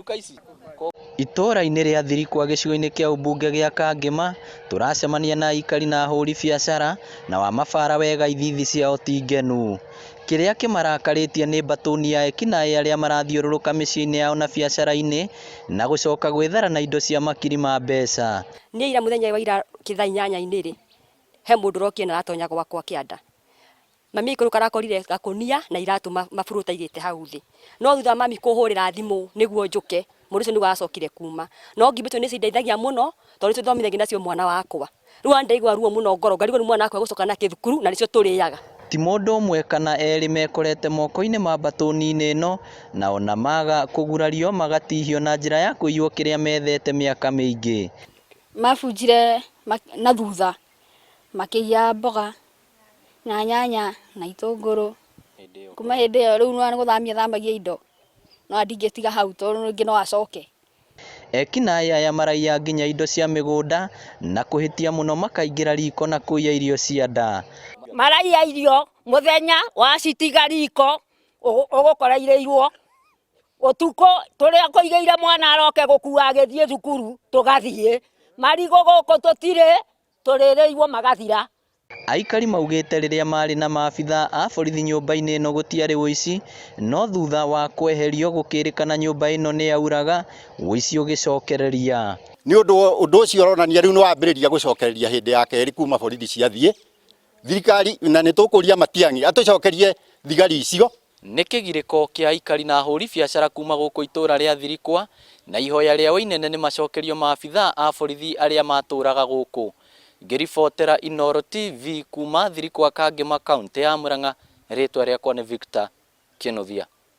Nduka ici. Itũũra-inĩ rĩa Thirikwa gĩcigo-inĩ kĩa ũmbunge gĩa Kangema, tũracemania na aikari na ahũri biacara na wamabara wega ithithi ciao ti ngenu. Kĩrĩa kĩmarakarĩtie nĩ mbatũni ya ekinaĩ arĩa marathiũrũrũka mĩciĩ-inĩ yao na biacara-inĩ na gũcoka gwĩthara na indo cia makiri ma mbeca. Niĩ ira mũthenya wa ira thaa inyanya-inĩ rĩ, he mũndũ ũrokire na aratonya gwakwa kĩanda. Mami aikũrũka arakorire gakũnia na iratũ maburuta aigĩte hau thĩ. No thutha wa mami kũhũrĩra thimũ nĩguo njũke, mũndũ ũcio nĩguo aracokire kuma. No ngimba icio nĩ cindeithagia mũno tondũ nĩcio thomithagia nacio mwana wakwa. Rĩu ona ndaigua ruo mũno ngoro ngarigwo nĩ mwana wakwa egũcoka nakĩ thukuru na nĩcio tũrĩaga. Ti mũndũ ũmwe kana erĩ mekorete moko-inĩ ma mbatũni-inĩ ĩno na ona maga kũgurario magatihio na njĩra ya kũiywo kĩrĩa methete mĩaka mĩingĩ. Mabunjire na thutha makĩiya mboga na nyanya na itũngũrũ. Kuma hĩndĩ ĩyo rĩu nĩ gũthamia thamagia indo no ndingĩtiga hau tondũ rĩngĩ no acoke. Ekinaĩ aya maraiya nginya indo cia mĩgũnda na kũhĩtia mũno makaingĩra riko na kũiya irio cia nda. Maraiya irio mũthenya wacitiga riko ũgũkora irĩirwo ũtukũ tũrĩa kũigĩire mwana aroke gũkua agĩthiĩ thukuru tũgathiĩ marigũ gũkũ tũtirĩ tũrĩrĩirwo magathira. Aikari maugĩte rĩrĩa marĩ na maabithaa a borithi nyũmba-inĩ ĩno gũtiarĩ ũici, no thutha wa kweherio gũkĩrĩkana nyũmba ĩno nĩ yauraga, ũici ũgĩcokereria. Nĩ ũndũ ũndũ ũcio ũronania rĩu nĩ wambĩrĩria gũcokereria hĩndĩ ya kerĩ kuma borithi ciathiĩ thirikari, na nĩ tũkũria Matiang'i atũcokerie thigari icio. Nĩ kĩgirĩko kĩa aikari na ahũri biacara kuma gũkũ itũra rĩa Thirikwa, na ihoya rĩao inene nĩ macokerio maabithaa a borithi arĩa matũraga gũkũ. Ngĩribotera Inooro TV kuma Thirikwa Kangema kauntĩ ya Murang'a, rĩtwa rĩakwa nĩ Victor Kĩnuthia.